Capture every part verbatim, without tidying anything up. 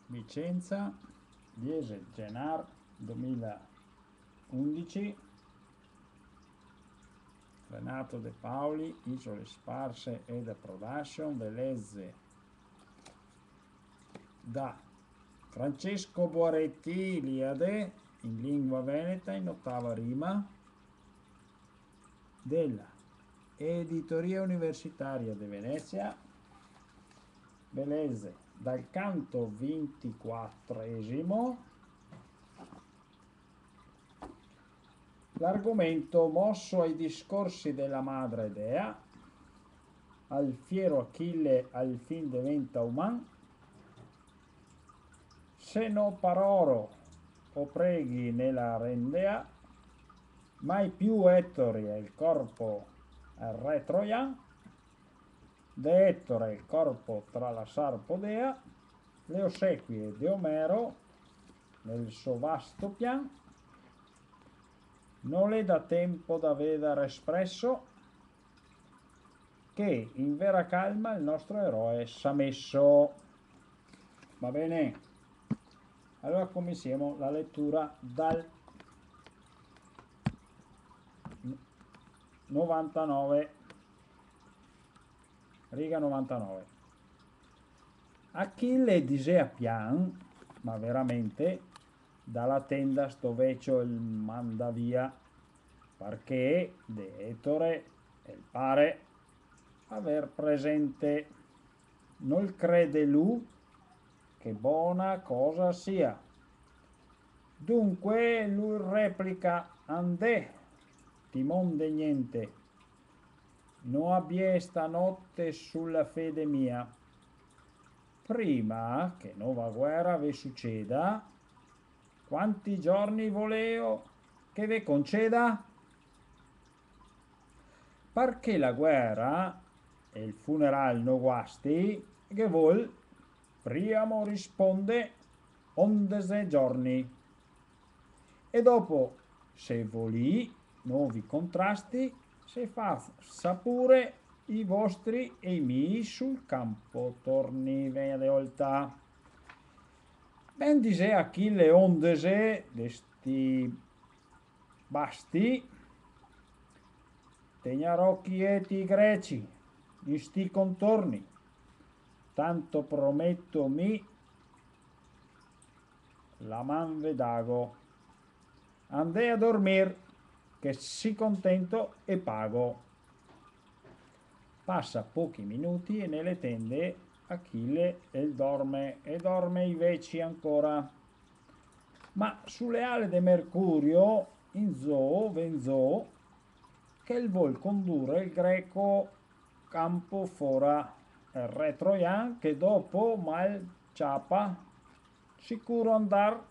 Vicenza, diese genar dumilaundici. Renato De Paoli, Isole Sparse, Eda Production, ve leze da Francesco Boaretti, Iliade, in lingua veneta, in otava rima, dela Editoria Universitaria de Venesia, ve leze dal canto ventiquatresimo, l'argomento mosso ai discorsi dela madre dea, al fiero Achille al fin deventa uman, se no par oro o preghi nela rendea, mai più Etore el corpo al re troian, de Etore el corpo tralasar podea, le osequie de Omero nel so vasto pian, no le dà tempo da vedar espresso che in vera calma el nostro eroe s'ha messo. Va bene? Allora comensiemo la lettura dal novantanove, riga novantanove. Achille disea pian, ma veramente, da la tenda sto vecio el manda via, parché de Etore el pare aver presente, nol crede lu che bona cosa sia. Dunque lu replica: andè, timon de gnente, no abiè stanote su la fede mia. Prima che nova guera ve suceda, quanti giorni voleo che ve conceda? Parché la guera e el funeral no guasti, ghe vol, Priamo risponde, ondese giorni. E dopo, se volì novi contrasti, se fasa pure i vostri e i mii sul campo torni, vegna de olta. Ben disea Achille, ondese de sti basti, tegnarò chieti i greci in sti contorni, tanto prometo mi, la man ve dago. Andè a dormir, che si contento e pago. Pasa pochi minuti e nele tende Achille el dorme, e dorme i veci ancora. Ma su le ale de Mercurio, in zo, ven zo, che el vol condure el greco campo fora, el re troian che dopo mal ciapa, sicuro andar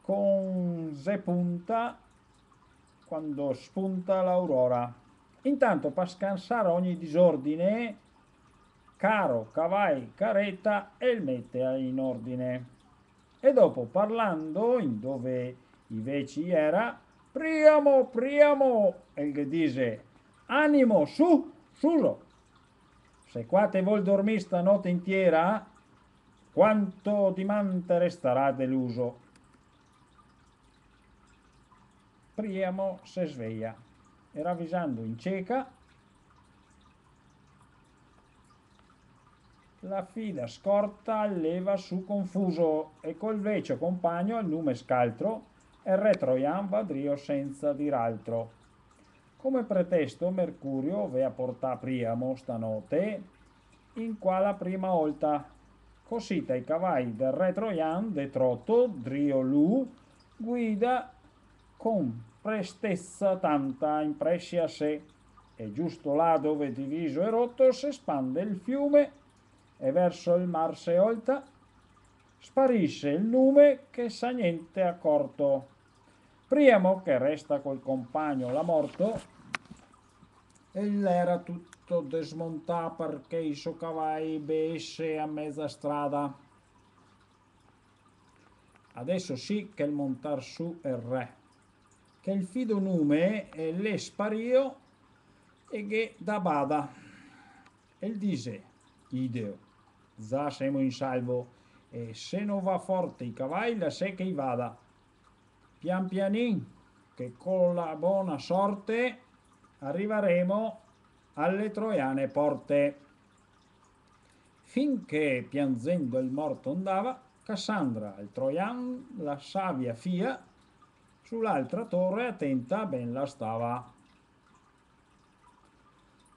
con ze punta quando spunta l'aurora. Intanto, par scansar ogni disordine, caro cavai, careta, el mete in ordine. E dopo, parlando indove i veci iera, Priamo, Priamo, el ghe dise, animo, su, suso. Se qua te vol dormir stanote intiera, quanto diman te restarà deluso. Priamo se sveia, e ravisando in ceca, la fida scorta leva su confuso, e col vecio compagno, al nume Scaltro, el re troian va drio senza dir altro. Come pretesto Mercurio vea portà Priamo stanote, in qua la prima olta. Cosita i cavai del re troian de troto drio lu guida con presteza tanta, in presia se, e giusto là dove diviso e roto se spande el fiume e verso el mar se olta, sparise el nume che s'ha gnente acorto. Priamo che resta col compagno là morto, el era tuto desmontà parché i so cavai beese a meza strada. Adeso sì che el montar su el re, che el fido nume, eh, l'è spario, e ghe dà bada. El dise: ideo, za semo in salvo, e se no va forte i cavai, lasè che i vada. Pian pianin, che co la bona sorte, arivaremo ale troiane porte. Fin che pianzendo el morto ndava, Cassandra el troian lasà via fia, su l'altra tore atenta ben la stava.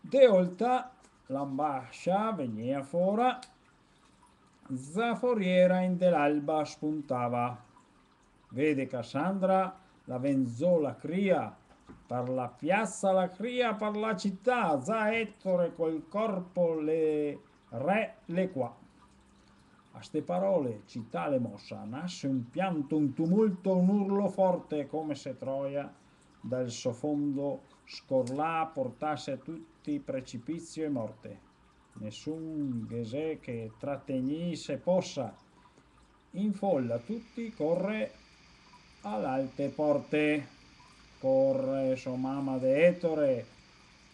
De olta l'ambascia vegnea fora, za foriera inde l'alba spuntava. Vede Cassandra, la venzò la cria, par la piasa la cria, par la cità, za Ettore col corpo le re l'è qua. A ste parole cità l'è mosa, nase un pianto, un tumulto, un urlo forte, come se Troia dal so fondo scorlà portase a tuti precipizio e morte. Nesun ghe xe che trategnì se posa. In fola tuti corre a l'alte porte. Corre so mama de Ettore,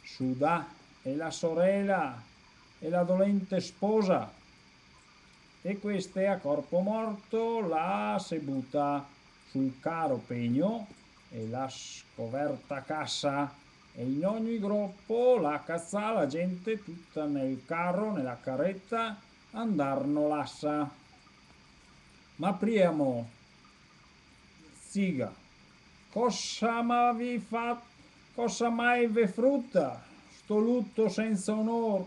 sudà, e la sorela, e la dolente sposa. E queste a corpo morto là se buta sul caro pegno e la scoverta casa, e in ogni gropo la caza la gente tuta nel caro, nela careta, andar no lasa. Ma Priamo, ziga, cosa m'avì fa-, cosa mai ve fruta sto luto senza onor,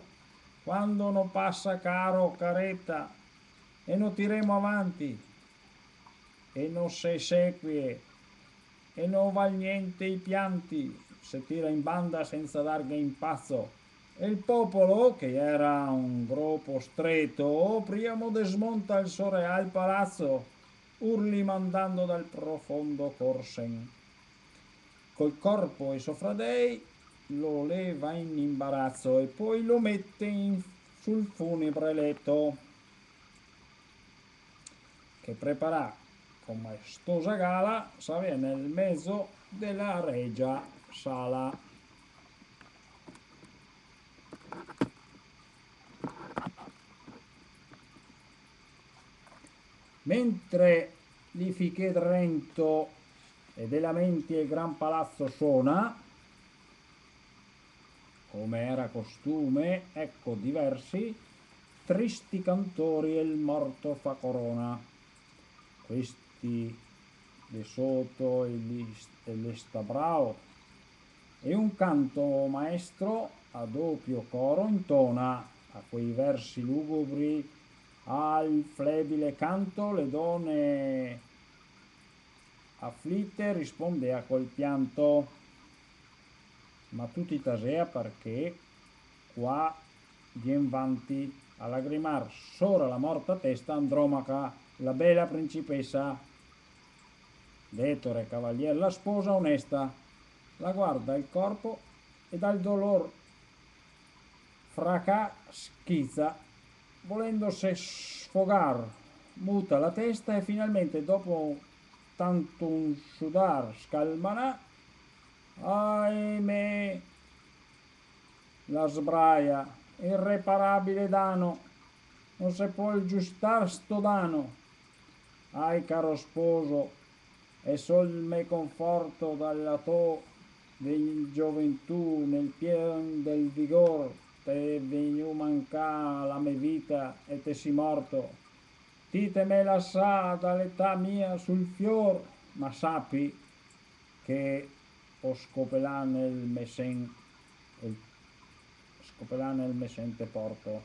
quando no pasa caro careta e no tiremo avanti, e no se sequie, e no val gnente i pianti, se tira in banda senza darghe in pazo. E el popolo, che iera un gropo streto, Priamo desmonta el so real palazo, urli mandando dal profondo cor sen. Col corpo e so fradei lo leva in imbarazo e poi lo mete in, sul funebre leto, che preparà con maestosa gala savea nel mezo dela regia sala. Mentre li fichè drento e de lamenti el gran palazo sona, come era costume, eco diversi tristi cantori el morto fa corona. Questi de soto e li, e le sta brao, e un canto maestro a dopio coro intona, a quei versi lugubri, al flebile canto le done aflite rispondea col pianto. Ma tuti tasea parché qua vien vanti a lagrimar sora la morta testa Andromaca, la bela principesa. D'Etore cavalier la sposa onesta, la guarda el corpo e dal dolor fracà schiza, volendose sfogar, muta la testa e finalmente, dopo tanto un sudar scalmanà, ahimè, la sbraia, irreparabile dano, no se pol giustar sto dano. Ahi, caro sposo, e sol me conforto dala to vegn-, gioventù, nel pien del vigor, te è vegnù mancà la me vita e te si morto. Ti te m'è lasà da l'età mia sul fior, ma sapi che o scopelà nel me sen, el scopelà nel me sen te porto.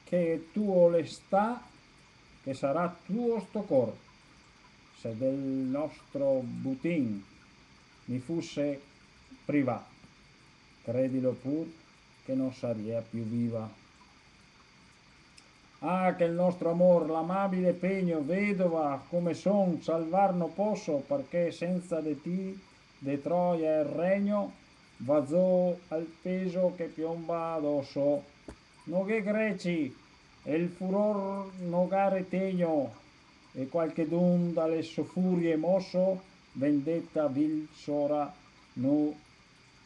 Che tuo l'è stà, che sarà tuo sto cor. Se del nostro butin mi fuse privà, credilo pur che no saria più viva. Ah, che el nostro amor, l'amabile pegno, vedova come son, salvar no poso, parché senza de ti de Troia el regno va zo al peso che piomba adoso. No ghe greci, e el furor no ga retegno, e qualchedun da le so furie moso, vendeta vil sora no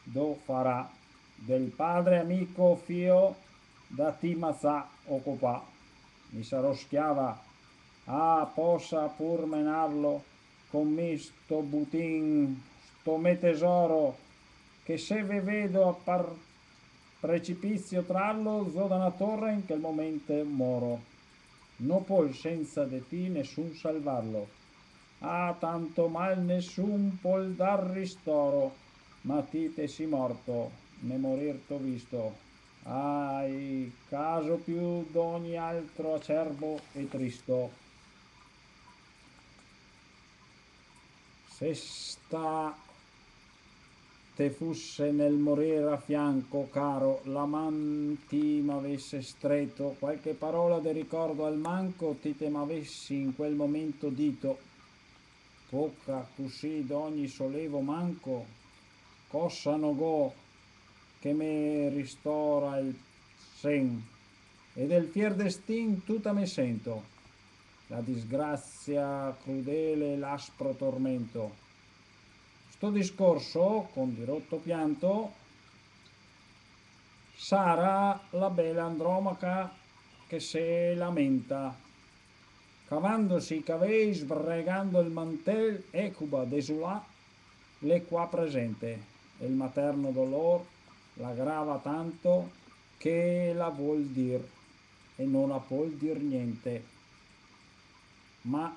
do farà, del padre amico fio da ti mazà o copà. mi sarò schiava. Ah, posa pur menarlo con mi sto butin, sto me tesoro, che se ve vedo a par precipizio trarlo, zo da na tore in quel momente moro. No pol sensa de ti nesun salvarlo. Ah, tanto mal nesun pol dar ristoro, ma ti te si morto, ne morir t'ho visto. Ahi, caso più d'ogni altro acerbo e tristo. Se sta te fusse nel morir a fianco, caro, la man ti m'avesse streto, qualche parola de ricordo almanco ti te m'avessi in quel momento dito. Poca cusì d'ogni solevo manco, cosa no go che me ristora el sen, e del fier destin tuta me sento, la disgrazia crudele, l'aspro tormento. Sto discorso, con dirotto pianto, sara la bela Andromaca che se lamenta, cavandosi i cavei, sbregando el mantel, ecuba, desulà, l'è qua presente, e el materno dolor la grava tanto che la vol dir e no la pol dir gnente. Ma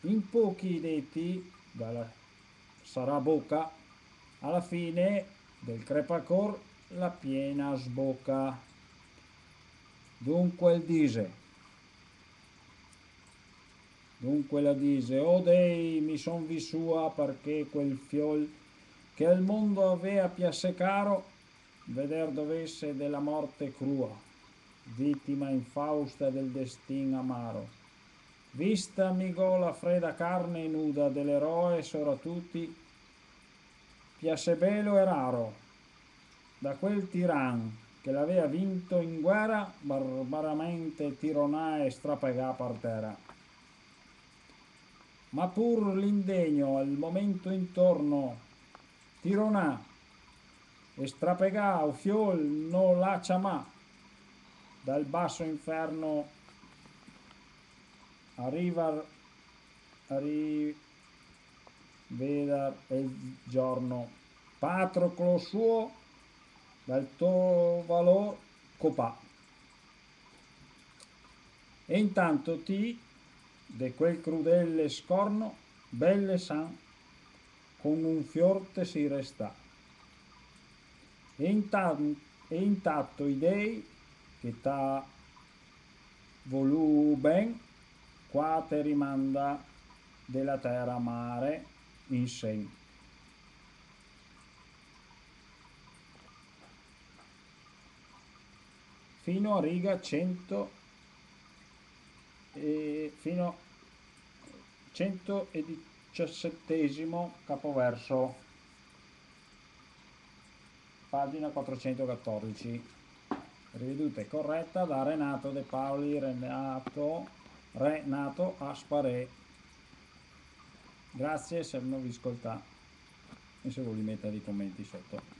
in pochi deti da la sarà boca, a la fine del crepacor la piena sboca. Dunque el dise, dunque la dise: "O Dei, mi son visua parché quel fiol che al mondo avea piassé caro, veder dovesse de la morte crua, vitima infausta del destin amaro. Vista mi go la freda carne nuda de l'eroe, sora tuti, piassé belo e raro, da quel tiran che l'avea vinto in guera, barbaramente tironà e strapegà par tera." Ma pur l'indegno al momento intorno tironà e strapegà o fiol no l'à ciamà, dal baso inferno a rivar, a rivedar el giorno, Patroclo suo dal to valor copà. E intanto ti, de quel crudele scorno, bel e san, con un fior te si restà. E intan-, e intato i dei che t'à volù ben, qua te rimanda de la tera mare in sen. Fino a riga cento, e fino a cento e diciassettesimo capoverso, pagina quattrocentoquattordici. Riveduta e corretta da Renato De Paoli, Renato, Renato Asparè. Grazie se no vi scoltà e se volì meter dei comenti soto.